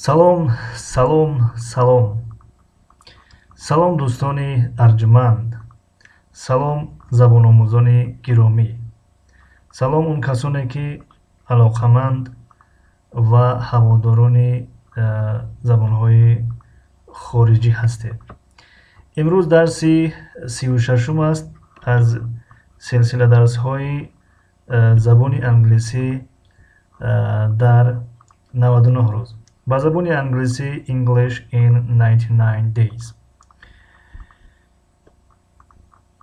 Салом, салом, салом. Салом, дӯстони арҷманд. Салом, забономӯзони гиромӣ. Салом он касоне, ки алоқаманд ва ҳаводорони забонҳои хориҷӣ ҳастед. Имрӯз дарси 36-ум аст аз силсила дарсҳои забони англисӣ дар 99 рӯз. Ба забони англисӣ English in 99 days.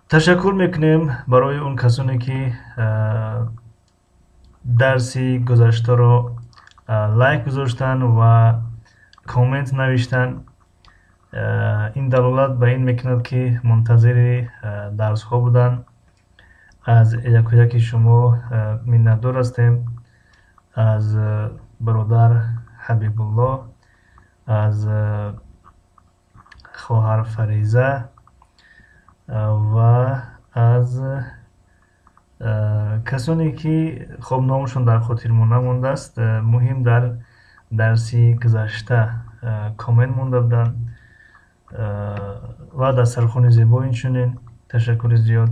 Ташаккур мекунем барои он касоне, ки дарси гузаштаро лайк гузоштанд ва коммент навиштанд. Ин далолат ба ин мекунад, ки мунтазири дарсҳо буданд. Аз яку яки шумо миннатдор ҳастем. Аз бародар Ҳабибулло, аз хоҳар Фариза ва аз касоне, ки хоб номашон дар хотирмон намондааст, муҳим дар дарси гузашта коммент монда буданд ва дастархони зебо инчунин. Ташаккури зиёд.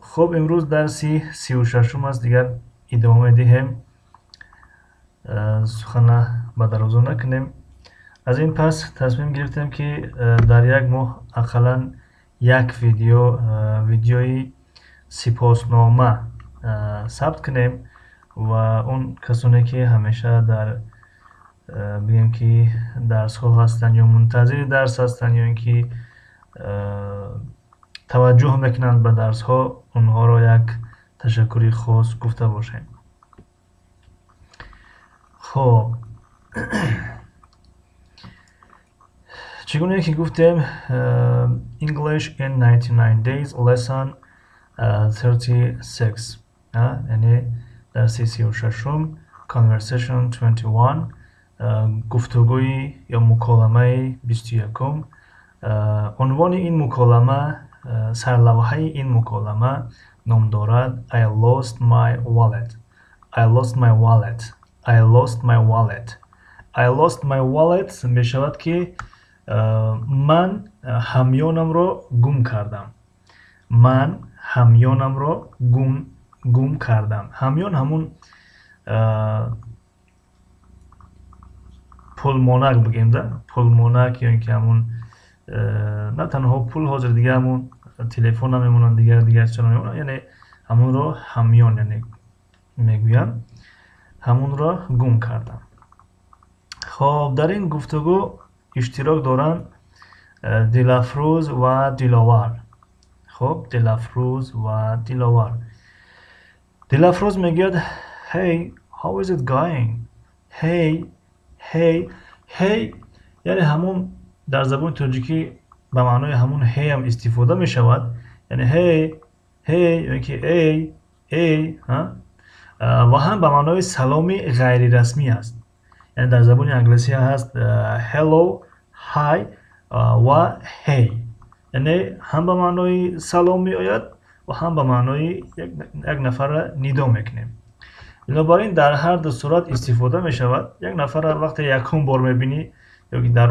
Хуб, имрӯз дарси 36-ум аст, дигар идома медиҳем. Сухана ба дарозо накунем. Аз ин пас тасмим гирифтем, ки дар як моҳ ақаллан як видео, видеои сипоснома сабт кунем ва он касоне, ки ҳамеша дар, бигем, ки дарсҳо ҳастанд ё мунтазири дарс ҳастанд, ё ин ки таваҷҷӯҳ мекунанд ба дарсҳо, онҳоро як ташаккури хос гуфта бошем. Хоб, чӣ гуне ки гуфтем, English in 99 days, lesson 36, яъне дарси 36-ум, conversation 21, гуфтугӯи ё муколамаи 21-ум. Унвони ин муколама, сарлавҳаи ин муколама ном дорад "I lost my wallet". I lost my wallet. I lost my wallet. I lost my wallet мешавад, ки ман ҳамёнамро гум кардам. Ман ҳамёнамро гум кардам. Ҳамён ҳамун пулмонак бигем да, пулмонак ё ин ки ҳамун на танҳо пул, ҳозир дигар ҳамун телефон намемонанд, дигар дигар чизо намемонанд, яъне ҳамунро ҳамён яъне мегӯянд. Ҳамунро гум кардам. Хоб, дар ин гуфтугӯ иштирок доранд Дилафрӯз ва Диловар. Хоб, Дилафрӯз ва Диловар. Дилафрӯз мегӯяд: "Hey, how is it going?" Hey, hey, hey, яъне ҳамун дар забони тоҷикӣ ба маънои ҳамун ҳейам истифода мешавад, яъне hey, hey ё ин ки эй, эй, ва ҳам ба маънои саломи ғайрирасмӣ аст. Яъне дар забони англисӣ ҳаст hello, hi ва hey, яъне ҳам ба маънои салом меояд ва ҳам ба маънои як нафарра нидо мекунем. Бинобар ин дар ҳар ду сурат истифода мешавад. Як нафарра вақте якум бор мебинӣ ё ки дар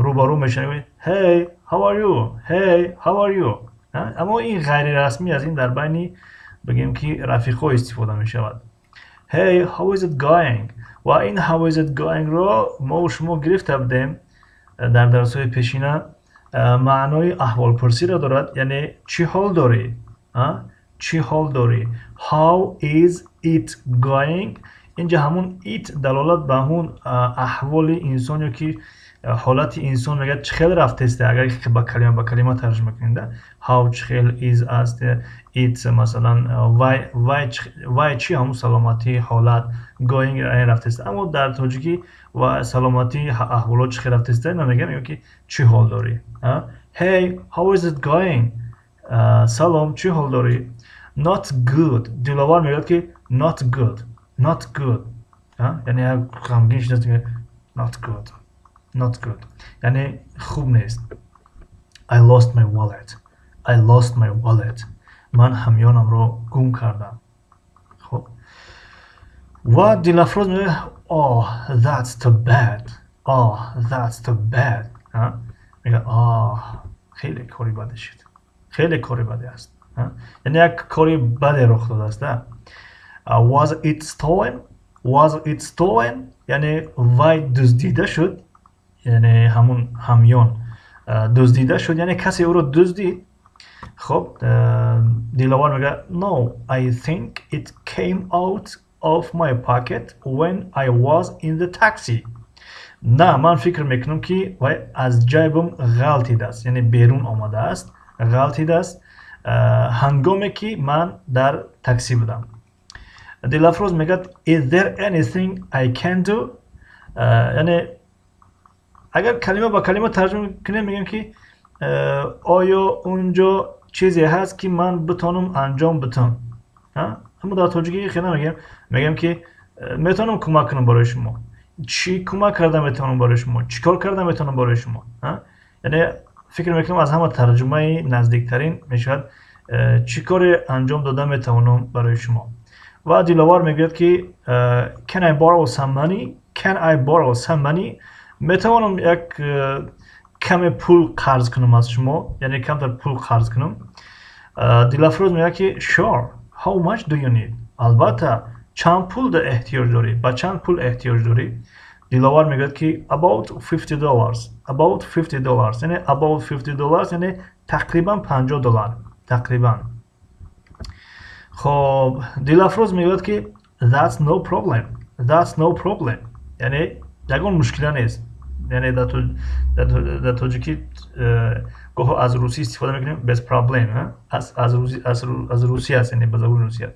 рӯбарӯ мешавӣ: "Hey, how are you? Hey, how are you?" Аммо ин ғайрирасмӣ аст, ин дар байни, бигем, ки рафиқҳо истифода мешавад. Hey, how is it going? Ва ин how is it going ро мо шумо гирифта будем дар дарсҳои пешина, маънои аҳволпурсиро дорад, яъне чӣ ҳол дорӣ, чӣ ҳол дорӣ. How is it going? Инҷа ҳамун it далолат ба ҳамун аҳволи инсон ё ки ҳолати инсон мегӯяд, чӣ хел рафтеста, агар ба калима ба калима тарҷума кунем да. How чӣ хел, is аст, it масалан вай чӣ, ҳамун саломатӣ, ҳолат, going рафтеста. Аммо дар тоҷикӣ ва саломатӣ, аҳволот чӣ хел рафтеста намегӯям, мегӯям, ки чӣ ҳол дорӣ. Hey, how is it going? Салом, чӣ ҳол дорӣ? Not good. Диловар мегӯяд, ки not good, not good, яъне як ғамгин шудааст. Not good, not good, яъне хуб нест. I lost my wallet. I lost my wallet. Ман ҳамёнамро гум кардам. Хуб. Ва Дилафрӯз мегӯяд: "Oh, that's too bad. Oh, that's too bad." Мегӯяд: "Оҳ, хеле кори баде шуд, хеле кори баде аст." Яъне як кори баде рух додааст. Was it stolen? Was it stolen? Яъне вай дуздида шуд, яъне ҳамун ҳамён дуздида шуд, яъне касе ӯро дуздид. Хуб, Диловар мегӯяд: "No, I think it came out of my pocket when I was in the taxi." На, ман фикр мекунам, ки вай аз ҷайбам ғалтидааст, яъне берун омадааст, ғалтидааст, ҳангоме ки ман дар таксӣ будам. Дилафрӯз мегӯяд: "Is there anything I can do?" Яъне агар калима ба калима тарҷума кунем, мегӯем, ки оё унҷо чизе ҳаст, ки ман битонам анҷом битам? Аммо дар тоҷикӣ хеле мегӯем, мегӯем, ки метавонам кӯмак кунам барои шумо, чӣ кӯмак карда метавонам барои шумо, чӣ кор карда метавонам барои шумо? Яъне фикр мекунам, аз ҳама тарҷумаи наздиктарин мешавад: чӣ коре анҷом дода метавонам барои шумо? Ва Диловар мегӯяд, ки "Can I borrow some money? Can I borrow some money?" Метавонам як каме пул қарз кунам аз шумо, яъне камтар пул қарз кунам? Дилафрӯз мегӯяд, ки "Sure, how much do you need?" Албатта, чанд пул эҳтиёҷ дорӣ, ба чанд пул эҳтиёҷ дорӣ? Диловар мегӯяд, ки "About $50." About $50, яъне about $50, яъне тақрибан 50 доллар, тақрибан. Хоб, Дилафрӯз мегӯяд, ки "That's no problem. That's no problem." Яъне ягон мушкила нест. Яъне дар тоҷикӣ гоҳо аз русӣ истифода мекунем, без проблем, аз русӣ аст, яъне ба забони русӣ аст.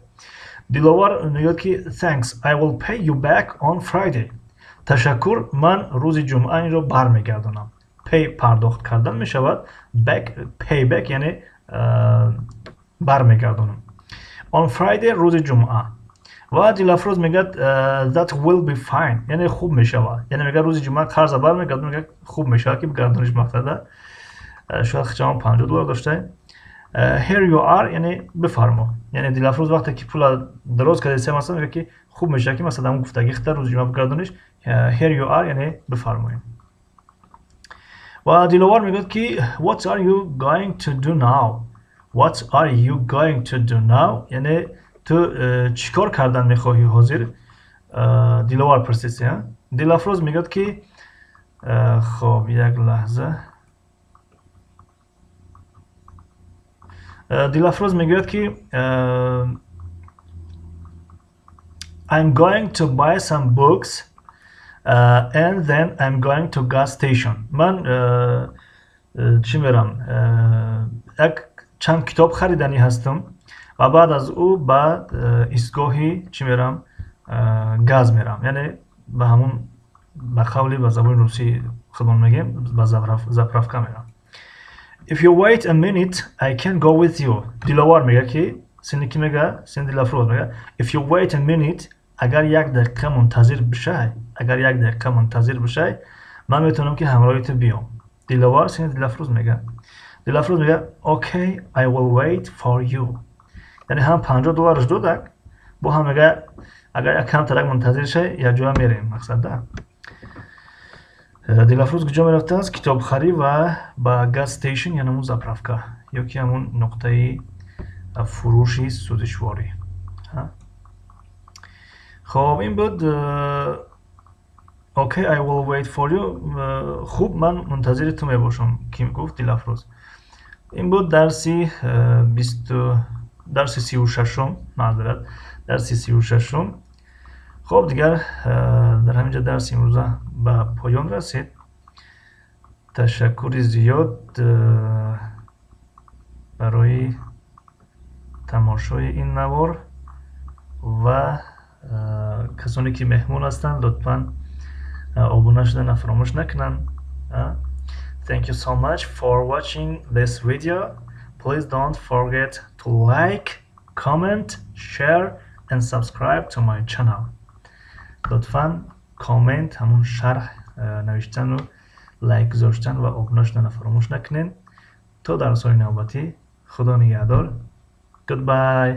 Диловар мегӯяд, ки "Thanks, I will pay you back on Friday." Ташаккур, ман рӯзи ҷумъа инро бармегардонам. Pay пардохт кардан мешавад, back, pay back, яъне бармегардонам. On Friday, рӯзи ҷумъа. Ва Дилафрӯз мегӯяд: "That will be fine." Яъне хуб мешавад, яъне мегӯяд, рӯзи ҷумъа қарза бармегардон, мегӯяд, хуб мешавад, ки гардониш мақсада шояд хичамон 50 доллар дошта. "Here you are." Яъне бифармо. Яъне Дилафрӯз вақте ки пула дароз карда, масалан, мегӯяд, ки хуб мешавад, ки масалан ҳамон гуфтагӣ хита рӯзи ҷумъа бигардониш. "Here you are" яъне бифармоем. Ва Диловар мегӯяд, ки "What are you going to do now? What are you going to do now?" Яъне ту чӣ кор кардан мехоҳӣ ҳозир? Диловар пурсид. Дилафрӯз мегӯяд, ки хоб, як лаҳза. Дилафрӯз мегӯяд, ки "I'm going to buy some books and then I'm going to gas station." Ман чӣ мерам, як чанд китоб хариданӣ ҳастам ва баъд аз ӯ ба истгоҳи чӣ мерам, газ мерам, яъне ба ҳамун, ба қавли ба забони русӣ худмон мегӯем, ба заправка мерам. "If you wait a minute, I can go with you." Диловар мегӯяд, ки сини кӣ мегӯяд? Сини Дилафрӯз мегӯяд: "If you wait a minute", агар як дақиқа мунтазир бишай, агар як дақиқа мунтазир бишай, ман метавонам, ки ҳамроҳи ту биём. Диловар сини Дилафрӯз мегӯяд. Дилафрӯз мегӯяд: "Okay, I will wait for you." Яъне ҳам 50 доллараш додак, бо ҳам мегӯяд, агар як камтарак мунтазир шай, якҷоя мерем. Мақсад да, Дилафрӯз куҷо мерафтааст? Китобхарӣ ва ба gas station, яъне ҳамун заправка ё ки ҳамун нуқтаи фурӯши сӯзишворӣ. Хоб, ин буд "Okay, I will wait for you", хуб, ман мунтазири ту мебошам. Кӣ гуфт? Дилафрӯз. Ин буд дарси бисту, дарси 36-ум, маъзарат, дарси 36-ум. Хоб, дигар дар ҳамин ҷо дарси имрӯза ба поён расид. Ташаккури зиёд барои тамошои ин навор ва касоне ки меҳмон ҳастанд, лутфан обуна шудана фаромӯш накунанд. Thank you so much for watching this video. Please don't forget to like, comment, share and subscribe to my channel. Лутфан коммент, ҳамун шарҳ навиштану лайк гузоштан ва обуна шудана фаромӯш накунед. То дарсҳои навбатӣ, худо нигаҳдор. Goodbye.